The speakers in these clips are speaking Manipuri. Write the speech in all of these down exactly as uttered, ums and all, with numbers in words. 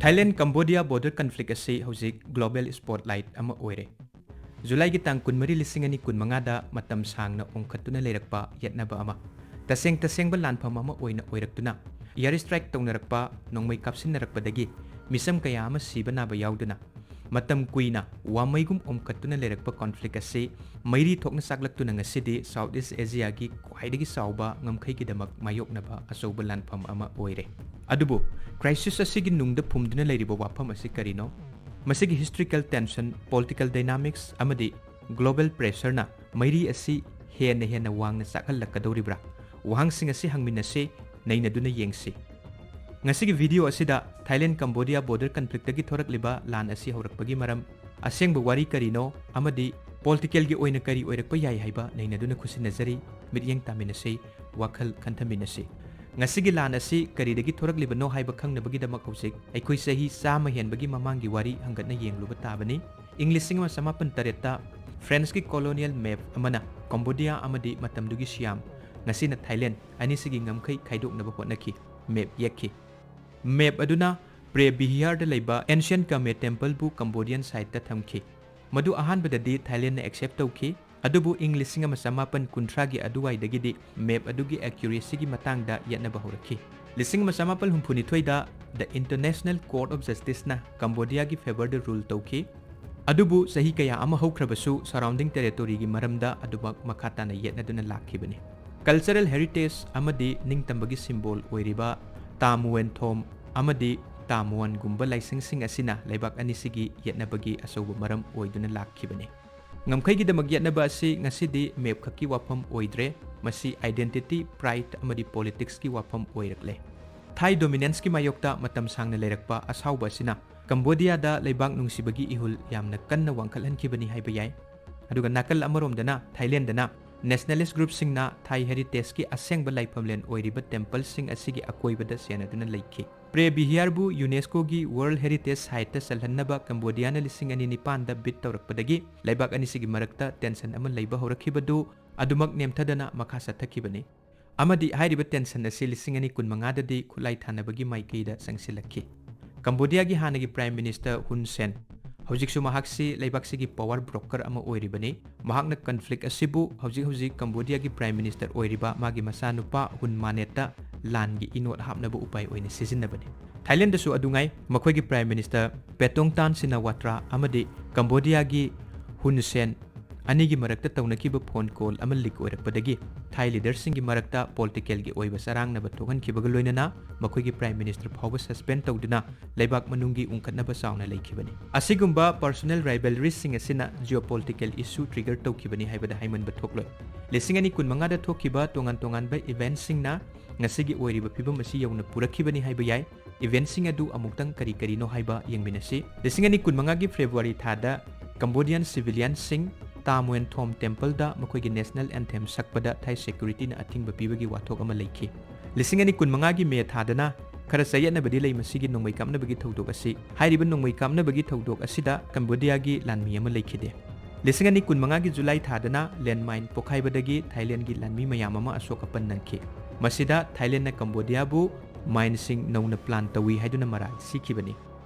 Thailand Cambodia border conflict ꯑꯁꯤ ꯍꯧꯖꯤꯛ global spotlight ꯑꯃ ꯑꯣꯏꯔꯦ꯫ ꯖꯨꯂꯥꯏꯒꯤ ꯇꯥꯡ ꯀꯨꯟꯃꯔꯤ, ꯂꯤꯁꯤꯡ ꯑꯅꯤ ꯀꯨꯟꯃꯉꯥꯗ ꯃꯇꯝ ꯁꯥꯡꯅ ꯑꯣꯡꯈꯠꯇꯨꯅ ꯂꯩꯔꯛꯄ ꯌꯦꯠꯅꯕ ꯑꯃ, ꯇꯁꯦꯡ ꯇꯁꯦꯡꯕ ꯂꯥꯟꯐꯝ ꯑꯃ ꯑꯣꯏꯅ ꯑꯣꯏꯔꯛꯇꯨꯅ, air strike ꯇꯧꯅꯔꯛꯄ, ꯅꯣꯡꯃꯩ ꯀꯥꯞꯁꯤꯟꯅꯔꯛꯄꯗꯒꯤ ꯃꯤꯆꯝ ꯀꯌꯥ ꯑꯃ ꯁꯤꯕ ꯅꯥꯕ ꯌꯥꯎꯗꯨꯅ, ꯃꯇꯝ ꯀꯨꯏꯅ ꯋꯥꯃꯩꯒꯨꯝ ꯑꯣꯝꯈꯠꯇꯨꯅ ꯂꯩꯔꯛꯄ conflict ꯑꯁꯤ ꯃꯩꯔꯤ ꯊꯣꯛꯅ ꯆꯥꯛꯂꯛꯇꯨꯅ ꯉꯁꯤꯗꯤ South East Asiaꯒꯤ ꯈ꯭ꯋꯥꯏꯗꯒꯤ ꯆꯥꯎꯕ ꯉꯝꯈꯩꯒꯤꯗꯃꯛ ꯃꯥꯌꯣꯛꯅꯕ ꯑꯆꯧꯕ ꯂꯥꯟꯐꯝ ꯑꯃ ꯑꯣꯏꯔꯦ꯫ ꯑꯗꯨꯕꯨ crisis ꯑꯁꯤꯒꯤ ꯅꯨꯡꯗ ꯐꯨꯝꯗꯨꯅ ꯂꯩꯔꯤꯕ ꯋꯥꯐꯝ ꯑꯁꯤ ꯀꯔꯤꯅꯣ? ꯃꯁꯤꯒꯤ historical tension, political dynamics ꯑꯃꯗꯤ global pressureꯅ ꯃꯩꯔꯤ ꯑꯁꯤ ꯍꯦꯟꯅ ꯍꯦꯟꯅ ꯋꯥꯡꯅ ꯆꯥꯛꯍꯜꯂꯛꯀꯗꯧꯔꯤꯕ꯭ꯔꯥ? ꯋꯥꯍꯪꯁꯤꯡ ꯑꯁꯤ ꯍꯪꯃꯤꯟꯅꯁꯤ, ꯅꯩꯅꯗꯨꯅ ꯌꯦꯡꯁꯤ꯫ ꯉꯁꯤꯒꯤ video ꯑꯁꯤꯗ Thailand Cambodia border conflictꯇꯒꯤ ꯊꯣꯔꯛꯂꯤꯕ ꯂꯥꯟ ꯑꯁꯤ ꯍꯧꯔꯛꯄꯒꯤ ꯃꯔꯝ, ꯑꯁꯦꯡꯕ ꯋꯥꯔꯤ ꯀꯔꯤꯅꯣ ꯑꯃꯗꯤ politicalꯒꯤ ꯑꯣꯏꯅ ꯀꯔꯤ ꯑꯣꯏꯔꯛꯄ ꯌꯥꯏ ꯍꯥꯏꯕ ꯅꯩꯅꯗꯨꯅ ꯈꯨꯠꯁꯤꯟꯅꯖꯔꯤ꯫ ꯃꯤꯠꯌꯦꯡ ꯇꯥꯃꯤꯟꯅꯁꯤ, ꯋꯥꯈꯜ ꯈꯟꯊꯃꯤꯟꯅꯁꯤ꯫ ꯉꯁꯤꯒꯤ ꯂꯥꯟ ꯑꯁꯤ ꯀꯔꯤꯗꯒꯤ ꯊꯣꯔꯛꯂꯤꯕꯅꯣ ꯍꯥꯏꯕ ꯈꯪꯅꯕꯒꯤꯗꯃꯛ ꯍꯧꯖꯤꯛ ꯑꯩꯈꯣꯏ ꯆꯍꯤ ꯆꯥꯝꯃ ꯍꯦꯟꯕꯒꯤ ꯃꯃꯥꯡꯒꯤ ꯋꯥꯔꯤ ꯍꯪꯒꯠꯅ ꯌꯦꯡꯂꯨꯕ ꯇꯥꯕꯅꯤ꯫ ꯏꯪ ꯂꯤꯁꯤꯡ ꯑꯃ ꯆꯃꯥꯄꯟ ꯇꯔꯦꯠꯇ Franceꯀꯤ colonial map ꯑꯃꯅ Cambodia ꯑꯃꯗꯤ ꯃꯇꯝꯗꯨꯒꯤ Siam, ꯉꯁꯤꯅ Thailand, ꯑꯅꯤꯁꯤꯒꯤ ꯉꯝꯈꯩ ꯈꯥꯏꯗꯣꯛꯅꯕ ꯍꯣꯠꯅꯈꯤ꯫ Map ꯌꯦꯛꯈꯤ꯫ Map ꯑꯗꯨꯅ Preah Vihearꯗ ꯂꯩꯕ ancient Khmer Templeꯕꯨ Cambodian sideꯇ ꯊꯝꯈꯤ꯫ ꯃꯗꯨ ꯑꯍꯥꯟꯕꯗꯗꯤ Thailandꯅ accept ꯇꯧꯈꯤ, ꯑꯗꯨꯕꯨ ꯏꯪ ꯂꯤꯁꯤꯡ ꯑꯃ ꯆꯃꯥꯄꯟ ꯀꯨꯟꯊ꯭ꯔꯥꯒꯤ ꯑꯗꯨꯋꯥꯏꯗꯒꯤꯗꯤ map ꯑꯗꯨꯒꯤ accuracyꯒꯤ ꯃꯇꯥꯡꯗ ꯌꯦꯠꯅꯕ ꯍꯧꯔꯛꯈꯤ꯫ ꯂꯤꯁꯤꯡ ꯑꯃ ꯆꯃꯥꯄꯟ ꯍꯨꯝꯐꯨꯅꯤꯊꯣꯏꯗ The International Court of Justiceꯅ Cambodiaꯒꯤ favourꯗ rule ꯇꯧꯈꯤ꯫ ꯑꯗꯨꯕꯨ ꯆꯍꯤ ꯀꯌꯥ ꯑꯃ ꯍꯧꯈ꯭ꯔꯕꯁꯨ surrounding territoryꯒꯤ ꯃꯔꯝꯗ ꯑꯗꯨꯃꯛ ꯃꯈꯥ ꯇꯥꯅ ꯌꯦꯠꯅꯗꯨꯅ ꯂꯥꯛꯈꯤꯕꯅꯤ꯫ Cultural heritage ꯑꯃꯗꯤ ꯅꯤꯡꯇꯝꯕꯒꯤ symbol ꯑꯣꯏꯔꯤꯕ ꯇꯥꯃꯨꯋꯦꯟ ꯊꯣꯝ ꯑꯃꯗꯤ ꯇꯥꯃꯨꯋꯟꯒꯨꯝꯕ ꯂꯥꯏꯁꯪꯁꯤꯡ ꯑꯁꯤꯅ ꯂꯩꯕꯥꯛ ꯑꯅꯤꯁꯤꯒꯤ ꯌꯦꯠꯅꯕꯒꯤ ꯑꯆꯧꯕ ꯃꯔꯝ ꯑꯣꯏꯗꯨꯅ ꯂꯥꯛꯈꯤꯕꯅꯤ꯫ ꯉꯝꯈꯩꯒꯤꯗꯃꯛ ꯌꯦꯠꯅꯕ ꯑꯁꯤ ꯉꯁꯤꯗꯤ map ꯈꯛꯀꯤ ꯋꯥꯐꯝ ꯑꯣꯏꯗ꯭ꯔꯦ, ꯃꯁꯤ identity, pride ꯑꯃꯗꯤ politicsꯀꯤ ꯋꯥꯐꯝ ꯑꯣꯏꯔꯛꯂꯦ꯫ Thai dominanceꯀꯤ ꯃꯥꯌꯣꯛꯇ ꯃꯇꯝ ꯁꯥꯡꯅ ꯂꯩꯔꯛꯄ ꯑꯁꯥꯎꯕ ꯑꯁꯤꯅ Cambodiaꯗ ꯂꯩꯕꯥꯛ ꯅꯨꯡꯁꯤꯕꯒꯤ ꯏꯍꯨꯜ ꯌꯥꯝꯅ ꯀꯟꯅ ꯋꯥꯡꯈꯠꯍꯟꯈꯤꯕꯅꯤ ꯍꯥꯏꯕ ꯌꯥꯏ꯫ ꯑꯗꯨꯒ ꯅꯥꯀꯜ ꯑꯃꯔꯣꯝꯗꯅ Thailandꯅ nationalist groupꯁꯤꯡꯅ Thai heritageꯀꯤ ꯑꯁꯦꯡꯕ ꯂꯥꯏꯐꯝꯂꯦꯟ ꯑꯣꯏꯔꯤꯕ templeꯁꯤꯡ ꯑꯁꯤꯒꯤ ꯑꯀꯣꯏꯕꯗ ꯁꯦꯟꯅꯗꯨꯅ ꯂꯩꯈꯤ꯫ Preah Vihearꯕꯨ UNESCOꯒꯤ World Heritage Siteꯇ ꯆꯜꯍꯟꯅꯕ Cambodiaꯅ ꯂꯤꯁꯤꯡ ꯑꯅꯤ ꯅꯤꯄꯥꯟꯗ bid ꯇꯧꯔꯛꯄꯗꯒꯤ ꯂꯩꯕꯥꯛ ꯑꯅꯤꯁꯤꯒꯤ ꯃꯔꯛꯇ tension ꯑꯃ ꯂꯩꯕ ꯍꯧꯔꯛꯈꯤꯕꯗꯨ ꯑꯗꯨꯃꯛ ꯅꯦꯝꯊꯗꯅ ꯃꯈꯥ ꯆꯠꯊꯈꯤꯕꯅꯤ꯫ ꯑꯃꯗꯤ ꯍꯥꯏꯔꯤꯕ tension ꯑꯁꯤ ꯂꯤꯁꯤꯡ ꯑꯅꯤ ꯀꯨꯟꯃꯉꯥꯗꯗꯤ ꯈꯨꯠꯂꯥꯏ ꯊꯥꯅꯕꯒꯤ ꯃꯥꯏꯀꯩꯗ ꯆꯪꯁꯤꯜꯂꯛꯈꯤ꯫ ꯀꯝꯕꯣꯗꯤꯌꯥꯒꯤ ꯍꯥꯟꯅꯒꯤ Prime Minister ꯍꯨꯟ ꯁꯦꯟ, ꯍꯧꯖꯤꯛꯁꯨ ꯃꯍꯥꯛꯁꯤ ꯂꯩꯕꯥꯛꯁꯤꯒꯤ power broker ꯑꯃ ꯑꯣꯏꯔꯤꯕꯅꯤ꯫ ꯃꯍꯥꯛꯅ conflict ꯑꯁꯤꯕꯨ ꯍꯧꯖꯤꯛ ꯍꯧꯖꯤꯛ ꯀꯝꯕꯣꯗꯤꯌꯥꯒꯤ Prime Minister ꯑꯣꯏꯔꯤꯕ ꯃꯥꯒꯤ ꯃꯆꯥꯅꯨꯄꯥ ꯍꯨꯟ ꯃꯥꯅꯦꯠꯇ ꯂꯥꯟꯒꯤ ꯏꯅꯣꯠ ꯍꯥꯞꯅꯕ ꯎꯄꯥꯏ ꯑꯣꯏꯅ ꯁꯤꯖꯤꯟꯅꯕꯅꯤ꯫ ꯊꯥꯏꯂꯦꯟꯗꯁꯨ ꯑꯗꯨꯉꯥꯏ, ꯃꯈꯣꯏꯒꯤ Prime Minister ꯄꯦꯇꯣꯡꯇꯥꯟ ꯁꯤꯅꯥꯋꯥꯇ꯭ꯔꯥ ꯑꯃꯗꯤ ꯀꯝꯕꯣꯗꯤꯌꯥꯒꯤ ꯍꯨꯟ ꯁꯦꯟ ꯑꯅꯤꯒꯤ ꯃꯔꯛꯇ ꯇꯧꯅꯈꯤꯕ phone call ꯑꯃ leak ꯑꯣꯏꯔꯛꯄꯗꯒꯤ Thai leaderꯁꯤꯡꯒꯤ ꯃꯔꯛꯇ politicalꯒꯤ ꯑꯣꯏꯕ ꯆꯔꯥꯡꯅꯕ ꯊꯣꯛꯍꯟꯈꯤꯕꯒ ꯂꯣꯏꯅꯅ ꯃꯈꯣꯏꯒꯤ Prime Minister ꯐꯥꯎꯕ suspend ꯇꯧꯗꯨꯅ ꯂꯩꯕꯥꯛ ꯃꯅꯨꯡꯒꯤ ꯎꯪꯈꯠꯅꯕ ꯆꯥꯎꯅ ꯂꯩꯈꯤꯕꯅꯤ꯫ ꯑꯁꯤꯒꯨꯝꯕ personal rivalryꯁꯤꯡ ꯑꯁꯤꯅ geopolitical issue trigger ꯇꯧꯈꯤꯕꯅꯤ ꯍꯥꯏꯕꯗ ꯍꯥꯏꯃꯟꯕ ꯊꯣꯛꯂꯣꯏ꯫ ꯂꯤꯁꯤꯡ ꯑꯅꯤ ꯀꯨꯟꯃꯉꯥꯗ ꯊꯣꯛꯈꯤꯕ ꯇꯣꯉꯥꯟ ꯇꯣꯉꯥꯟꯕ eventꯁꯤꯡꯅ ꯉꯁꯤꯒꯤ ꯑꯣꯏꯔꯤꯕ ꯐꯤꯕꯝ ꯑꯁꯤ ꯌꯧꯅ ꯄꯨꯔꯛꯈꯤꯕꯅꯤ ꯍꯥꯏꯕ ꯌꯥꯏ꯫ Eventꯁꯤꯡ ꯑꯗꯨ ꯑꯃꯨꯛꯇꯪ ꯀꯔꯤ ꯀꯔꯤꯅꯣ ꯍꯥꯏꯕ ꯌꯦꯡꯃꯤꯟꯅꯁꯤ꯫ ꯂꯤꯁꯤꯡ ꯑꯅꯤ ꯀꯨꯟꯃꯉꯥꯒꯤ February ꯊꯥꯗ Cambodian civilianꯁꯤꯡ ꯇꯥ ꯃꯨꯟ ꯊꯣꯝ templeꯗ ꯃꯈꯣꯏꯒꯤ national anthem ꯁꯛꯄꯗ Thai securityꯅ ꯑꯊꯤꯡꯕ ꯄꯤꯕꯒꯤ ꯋꯥꯊꯣꯛ ꯑꯃ ꯂꯩꯈꯤ꯫ ꯂꯤꯁꯤꯡ ꯑꯅꯤ ꯀꯨꯟꯃꯉꯥꯒꯤ May ꯊꯥꯗꯅ ꯈꯔ ꯆꯌꯦꯠꯅꯕꯗꯤ ꯂꯩ ꯃꯁꯤꯒꯤ ꯅꯣꯡꯃꯩ ꯀꯥꯞꯅꯕꯒꯤ ꯊꯧꯗꯣꯛ ꯑꯁꯤ꯫ ꯍꯥꯏꯔꯤꯕ ꯅꯣꯡꯃꯩ ꯀꯥꯞꯅꯕꯒꯤ ꯊꯧꯗꯣꯛ ꯑꯁꯤꯗ ꯀꯝꯕꯣꯗꯤꯌꯥꯒꯤ ꯂꯥꯟꯃꯤ ꯑꯃ ꯂꯩꯈꯤꯗꯦ꯫ ꯂꯤꯁꯤꯡ ꯑꯅꯤ ꯀꯨꯟꯃꯉꯥꯒꯤ July ꯊꯥꯗꯅ landmine ꯄꯣꯈꯥꯏꯕꯗꯒꯤ ꯊꯥꯏꯂꯦꯟꯒꯤ ꯂꯥꯟꯃꯤ ꯃꯌꯥꯝ ꯑꯃ ꯑꯁꯣꯛ ꯑꯄꯟ ꯅꯪꯈꯤ꯫ ꯃꯁꯤꯗ ꯊꯥꯏꯂꯦꯟꯅ ꯀꯝꯕꯣꯗꯤꯌꯥꯕꯨ mineꯁꯤꯡ ꯅꯧꯅ plant ꯇꯧꯏ ꯍꯥꯏꯗꯨꯅ ꯃꯔꯥꯜ ꯁꯤꯈꯤꯕꯅꯤ꯫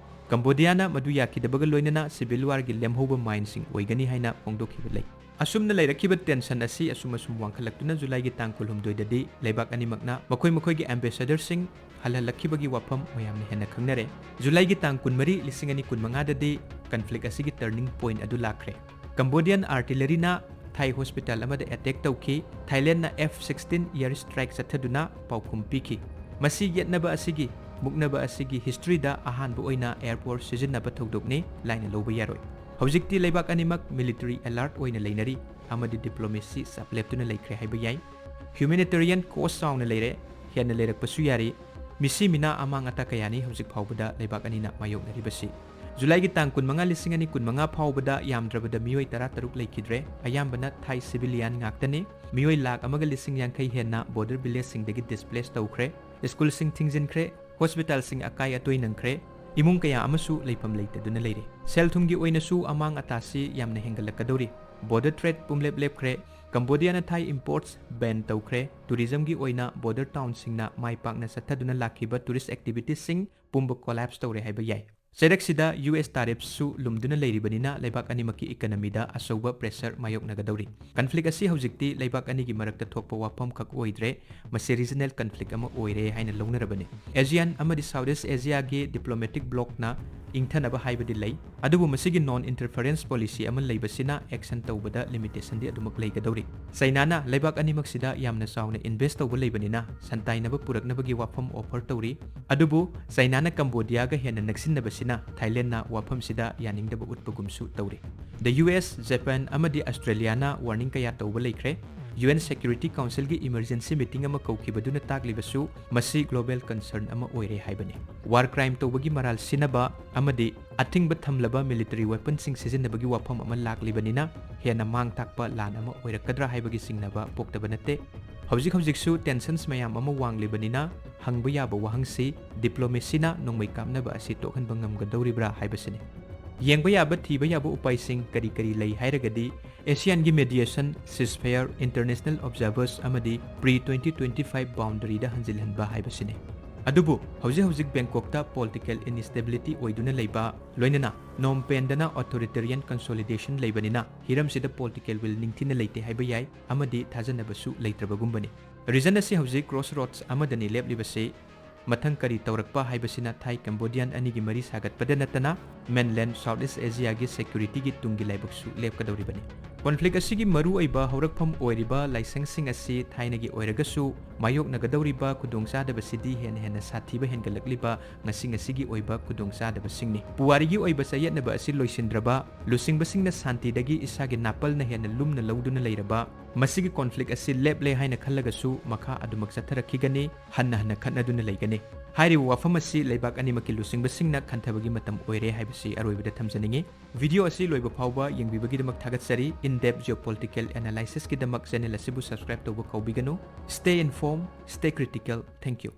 ꯀꯝꯕꯣꯗꯤꯌꯥꯅ ꯃꯗꯨ ꯌꯥꯈꯤꯗꯕꯒ ꯂꯣꯏꯅꯅ civil warꯒꯤ ꯂꯦꯝꯍꯧꯕ mineꯁꯤꯡ ꯑꯣꯏꯒꯅꯤ ꯍꯥꯏꯅ ꯐꯣꯡꯗꯣꯛꯈꯤꯕ ꯂꯩ꯫ ꯑꯁꯨꯝꯅ ꯂꯩꯔꯛꯈꯤꯕ tension ꯑꯁꯤ ꯑꯁꯨꯝ ꯑꯁꯨꯝ ꯋꯥꯡꯈꯠꯂꯛꯇꯨꯅ Julyꯒꯤ ꯇꯥꯡ ꯀꯨꯟꯍꯨꯝꯗꯣꯏꯗꯗꯤ ꯂꯩꯕꯥꯛ ꯑꯅꯤꯃꯛꯅ ꯃꯈꯣꯏ ꯃꯈꯣꯏꯒꯤ ambassadorꯁꯤꯡ ꯍꯜꯍꯜꯂꯛꯈꯤꯕꯒꯤ ꯋꯥꯐꯝ ꯃꯌꯥꯝꯅ ꯍꯦꯟꯅ ꯈꯪꯅꯔꯦ꯫ Julyꯒꯤ ꯇꯥꯡ ꯀꯨꯟꯃꯔꯤ, ꯂꯤꯁꯤꯡ ꯑꯅꯤ ꯀꯨꯟꯃꯉꯥꯗꯗꯤ conflict ꯑꯁꯤꯒꯤ turning point ꯑꯗꯨ ꯂꯥꯛꯈ꯭ꯔꯦ꯫ Cambodian artilleryꯅ Thai hospital ꯑꯃꯗ attack ꯇꯧꯈꯤ꯫ ꯊꯥꯏꯂꯦꯟꯅ F sixteen air strike ꯆꯠꯊꯗꯨꯅ ꯄꯥꯎꯈꯨꯝ ꯄꯤꯈꯤ꯫ ꯃꯁꯤ ꯌꯦꯠꯅꯕ ꯑꯁꯤꯒꯤ, ꯃꯨꯛꯅꯕ ꯑꯁꯤꯒꯤ historyꯗ ꯑꯍꯥꯟꯕ ꯑꯣꯏꯅ air force ꯁꯤꯖꯤꯟꯅꯕ ꯊꯧꯗꯣꯛꯅꯤ, ꯂꯥꯏꯅ ꯂꯧꯕ ꯌꯥꯔꯣꯏ꯫ ꯍꯧꯖꯤꯛꯇꯤ ꯂꯩꯕꯥꯛ ꯑꯅꯤꯃꯛ military alert ꯑꯣꯏꯅ ꯂꯩꯅꯔꯤ ꯑꯃꯗꯤ diplomacy ꯆꯞ ꯂꯦꯞꯇꯨꯅ ꯂꯩꯈ꯭ꯔꯦ ꯍꯥꯏꯕ ꯌꯥꯏ꯫ Humanitarian cost ꯆꯥꯎꯅ ꯂꯩꯔꯦ, ꯍꯦꯟꯅ ꯂꯩꯔꯛꯄꯁꯨ ꯌꯥꯔꯤ꯫ ꯃꯤꯁꯤ ꯃꯤꯅꯥ ꯑꯃꯥꯡ ꯑꯇꯥ ꯀꯌꯥꯅꯤ ꯍꯧꯖꯤꯛ ꯐꯥꯎꯕꯗ ꯂꯩꯕꯥꯛ ꯑꯅꯤꯅ ꯃꯥꯌꯣꯛꯅꯔꯤꯕꯁꯤ꯫ Julyꯒꯤ ꯇꯥꯡ ꯀꯨꯟꯃꯉꯥ, ꯂꯤꯁꯤꯡ ꯑꯅꯤ ꯀꯨꯟꯃꯉꯥ ꯐꯥꯎꯕꯗ ꯌꯥꯝꯗ꯭ꯔꯕꯗ ꯃꯤꯑꯣꯏ ꯇꯔꯥ ꯇꯔꯨꯛ ꯂꯩꯈꯤꯗ꯭ꯔꯦ, ꯑꯌꯥꯝꯕꯅ Thai civilian ꯉꯥꯛꯇꯅꯤ꯫ ꯃꯤꯑꯣꯏ ꯂꯥꯈ ꯑꯃꯒ ꯂꯤꯁꯤꯡ ꯌꯥꯡꯈꯩ ꯍꯦꯟꯅ border villageꯁꯤꯡꯗꯒꯤ displace ꯇꯧꯈ꯭ꯔꯦ꯫ ꯁ꯭ꯀꯨꯜꯁꯤꯡ ꯊꯤꯡꯖꯤꯟꯈ꯭ꯔꯦ, hospitalꯁꯤꯡ ꯑꯀꯥꯏ ꯑꯇꯣꯏ ꯅꯪꯈ꯭ꯔꯦ, ꯏꯃꯨꯡ ꯀꯌꯥ ꯑꯃꯁꯨ ꯂꯩꯐꯝ ꯂꯩꯇꯗꯨꯅ ꯂꯩꯔꯦ꯫ ꯁꯦꯜ ꯊꯨꯝꯒꯤ ꯑꯣꯏꯅꯁꯨ ꯑꯃꯥꯡ ꯑꯇꯥꯁꯤ ꯌꯥꯝꯅ ꯍꯦꯟꯒꯠꯂꯛꯀꯗꯧꯔꯤ꯫ Border trade ꯄꯨꯝꯂꯦꯞ ꯂꯦꯞꯈ꯭ꯔꯦ, ꯀꯝꯕꯣꯗꯤꯌꯥꯅ ꯊꯥꯏ imports ban ꯇꯧꯈ꯭ꯔꯦ꯫ Tourismꯒꯤ ꯑꯣꯏꯅ border townꯁꯤꯡꯅ ꯃꯥꯏ ꯄꯥꯛꯅ ꯆꯠꯊꯗꯨꯅ ꯂꯥꯛꯈꯤꯕ tourist activitiesꯁꯤꯡ ꯄꯨꯝꯕ collapse ꯇꯧꯔꯦ ꯍꯥꯏꯕ ꯌꯥꯏ꯫ ꯆꯩꯔꯛꯁꯤꯗ U S tariffꯁꯨ ꯂꯨꯝꯗꯨꯅ ꯂꯩꯔꯤꯕꯅꯤꯅ ꯂꯩꯕꯥꯛ ꯑꯅꯤꯃꯛꯀꯤ economyꯗ ꯑꯆꯧꯕ pressure ꯃꯥꯌꯣꯛꯅꯒꯗꯧꯔꯤ꯫ Conflict ꯑꯁꯤ ꯍꯧꯖꯤꯛꯇꯤ ꯂꯩꯕꯥꯛ ꯑꯅꯤꯒꯤ ꯃꯔꯛꯇ ꯊꯣꯛꯄ ꯋꯥꯐꯝ ꯈꯛ ꯑꯣꯏꯗ꯭ꯔꯦ, ꯃꯁꯤ regional conflict ꯑꯃ ꯑꯣꯏꯔꯦ ꯍꯥꯏꯅ ꯂꯧꯅꯔꯕꯅꯤ꯫ ASEAN ꯑꯃꯗꯤ South East Asiaꯒꯤ diplomatic blocꯅ ꯏꯪꯊꯅꯕ ꯍꯥꯏꯕꯗꯤ ꯂꯩ, ꯑꯗꯨꯕꯨ ꯃꯁꯤꯒꯤ non interference policy ꯑꯃ ꯂꯩꯕꯁꯤꯅ action ꯇꯧꯕꯗ limitationꯗꯤ ꯑꯗꯨꯃꯛ ꯂꯩꯒꯗꯧꯔꯤ꯫ ꯆꯩꯅꯥꯅ ꯂꯩꯕꯥꯛ ꯑꯅꯤꯃꯛꯁꯤꯗ ꯌꯥꯝꯅ ꯆꯥꯎꯅ invest ꯇꯧꯕ ꯂꯩꯕꯅꯤꯅ ꯁꯟꯇꯥꯏꯅꯕ ꯄꯨꯔꯛꯅꯕꯒꯤ ꯋꯥꯐꯝ offer ꯇꯧꯔꯤ, ꯑꯗꯨꯕꯨ ꯆꯩꯅꯥꯅ ꯀꯝꯕꯣꯗꯤꯌꯥꯒ ꯍꯦꯟꯅ ꯅꯛꯁꯤꯟꯅꯕꯁꯤꯅ ꯊꯥꯏꯂꯦꯟꯗꯅ ꯋꯥꯐꯝꯁꯤꯗ ꯌꯥꯅꯤꯡꯗꯕ ꯎꯠꯄꯒꯨꯝꯁꯨ ꯇꯧꯔꯤ꯫ The U S, Japan ꯑꯃꯗꯤ Australiaꯅ warning ꯀꯌꯥ ꯇꯧꯕ ꯂꯩꯈ꯭ꯔꯦ꯫ U N Security Councilꯒꯤ emergency meeting ꯑꯃ ꯀꯧꯈꯤꯕꯗꯨꯅ ꯇꯥꯛꯂꯤꯕꯁꯨ ꯃꯁꯤ global concern ꯑꯃ ꯑꯣꯏꯔꯦ ꯍꯥꯏꯕꯅꯤ꯫ War crime ꯇꯧꯕꯒꯤ ꯃꯔꯥꯜ ꯁꯤꯅꯕ ꯑꯃꯗꯤ ꯑꯊꯤꯡꯕ ꯊꯝꯂꯕ military weaponꯁꯤꯡ ꯁꯤꯖꯤꯟꯅꯕꯒꯤ ꯋꯥꯐꯝ ꯑꯃ ꯂꯥꯛꯂꯤꯕꯅꯤꯅ ꯍꯦꯟꯅ ꯃꯥꯡ ꯇꯥꯛꯄ ꯂꯥꯟ ꯑꯃ ꯑꯣꯏꯔꯛꯀꯗ꯭ꯔꯥ ꯍꯥꯏꯕꯒꯤ ꯆꯤꯡꯅꯕ ꯄꯣꯛꯇꯕ ꯅꯠꯇꯦ꯫ ꯍꯧꯖꯤꯛ ꯍꯧꯖꯤꯛꯁꯨ tensions ꯃꯌꯥꯝ ꯑꯃ ꯋꯥꯡꯂꯤꯕꯅꯤꯅ ꯍꯪꯕ ꯌꯥꯕ ꯋꯥꯍꯪꯁꯤ diplomacyꯅ ꯅꯣꯡꯃꯩ ꯀꯥꯞꯅꯕ ꯑꯁꯤ ꯇꯣꯛꯍꯟꯕ ꯉꯝꯒꯗꯧꯔꯤꯕ꯭ꯔꯥ ꯍꯥꯏꯕꯁꯤꯅꯤ꯫ ꯌꯦꯡꯕ ꯌꯥꯕ, ꯊꯤꯕ ꯌꯥꯕ ꯎꯄꯥꯏꯁꯤꯡ ꯀꯔꯤ ꯀꯔꯤ ꯂꯩ ꯍꯥꯏꯔꯒꯗꯤ, ASEANꯒꯤ mediation, ceasefire, international observers ꯑꯃꯗꯤ pre twenty twenty-five boundaryꯗ ꯍꯟꯖꯤꯜꯍꯟꯕ ꯍꯥꯏꯕꯁꯤꯅꯤ꯫ ꯑꯗꯨꯕꯨ ꯍꯧꯖꯤꯛ ꯍꯧꯖꯤꯛ ꯕꯦꯡꯀꯣꯛꯇ political instability ꯑꯣꯏꯗꯨꯅ ꯂꯩꯕ, ꯂꯣꯏꯅꯅ ꯅꯣꯝ ꯄꯦꯟꯗꯅ authoritarian consolidation ꯂꯩꯕꯅꯤꯅ ꯍꯤꯔꯝꯁꯤꯗ political will ꯅꯤꯡꯊꯤꯅ ꯂꯩꯇꯦ ꯍꯥꯏꯕ ꯌꯥꯏ ꯑꯃꯗꯤ ꯊꯥꯖꯅꯕꯁꯨ ꯂꯩꯇ꯭ꯔꯕꯒꯨꯝꯕꯅꯤ꯫ Region ꯑꯁꯤ ꯍꯧꯖꯤꯛ crossroads ꯑꯃꯗꯅꯤ ꯂꯦꯞꯂꯤꯕꯁꯤ꯫ ꯃꯊꯪ ꯀꯔꯤ ꯇꯧꯔꯛꯄ ꯍꯥꯏꯕꯁꯤꯅ Thai Cambodian ꯑꯅꯤꯒꯤ ꯃꯔꯤ ꯁꯥꯒꯠꯄꯗ ꯅꯠꯇꯅ mainland South East Asiaꯒꯤ securityꯒꯤ ꯇꯨꯡꯒꯤ ꯂꯥꯏꯕꯛꯁꯨ ꯂꯦꯞꯀꯗꯧꯔꯤꯕꯅꯤ꯫ Conflict ꯑꯁꯤꯒꯤ ꯃꯔꯨꯑꯣꯏꯕ ꯍꯧꯔꯛꯐꯝ ꯑꯣꯏꯔꯤꯕ ꯂꯥꯏꯁꯪꯁꯤꯡ ꯑꯁꯤ ꯊꯥꯏꯅꯒꯤ ꯑꯣꯏꯔꯒꯁꯨ ꯃꯥꯌꯣꯛꯅꯒꯗꯧꯔꯤꯕ ꯈꯨꯗꯣꯡꯆꯥꯗꯕꯁꯤꯗꯤ ꯍꯦꯟꯅ ꯍꯦꯟꯅ ꯁꯥꯊꯤꯕ ꯍꯦꯟꯒꯠꯂꯛꯂꯤꯕ ꯉꯁꯤ ꯉꯁꯤꯒꯤ ꯑꯣꯏꯕ ꯈꯨꯗꯣꯡꯆꯥꯗꯕꯁꯤꯡꯅꯤ꯫ ꯄꯨꯋꯥꯔꯤꯒꯤ ꯑꯣꯏꯕ ꯆꯌꯦꯠꯅꯕ ꯑꯁꯤ ꯂꯣꯏꯁꯤꯟꯗ꯭ꯔꯕ, ꯂꯨꯆꯤꯡꯕꯁꯤꯡꯅ ꯁꯥꯟꯇꯤꯗꯒꯤ ꯏꯁꯥꯒꯤ ꯅꯥꯄꯜꯅ ꯍꯦꯟꯅ ꯂꯨꯝꯅ ꯂꯧꯗꯨꯅ ꯂꯩꯔꯕ, ꯃꯁꯤꯒꯤ conflict ꯑꯁꯤ ꯂꯦꯞꯂꯦ ꯍꯥꯏꯅ ꯈꯜꯂꯒꯁꯨ ꯃꯈꯥ ꯑꯗꯨꯃꯛ ꯆꯠꯊꯔꯛꯈꯤꯒꯅꯤ, ꯍꯟꯅ ꯍꯟꯅ ꯈꯠꯅꯗꯨꯅ ꯂꯩꯒꯅꯤ꯫ ꯍꯥꯏꯔꯤꯕ ꯋꯥꯐꯝ ꯑꯁꯤ ꯂꯩꯕꯥꯛ ꯑꯅꯤꯃꯛꯀꯤ ꯂꯨꯆꯤꯡꯕꯁꯤꯡꯅ ꯈꯟꯊꯕꯒꯤ ꯃꯇꯝ ꯑꯣꯏꯔꯦ ꯍꯥꯏꯕꯁꯤ ꯑꯔꯣꯏꯕꯗ ꯊꯝꯖꯅꯤꯡꯏ꯫ Video ꯑꯁꯤ ꯂꯣꯏꯕ ꯐꯥꯎꯕ ꯌꯦꯡꯕꯤꯕꯒꯤꯗꯃꯛ ꯊꯥꯒꯠꯆꯔꯤ꯫ In-depth geopolitical analysisꯀꯤꯗꯃꯛ channel ꯑꯁꯤꯕꯨ subscribe ꯇꯧꯕ ꯀꯥꯎꯕꯤꯒꯅꯨ꯫ Stay informed, stay critical. Thank you.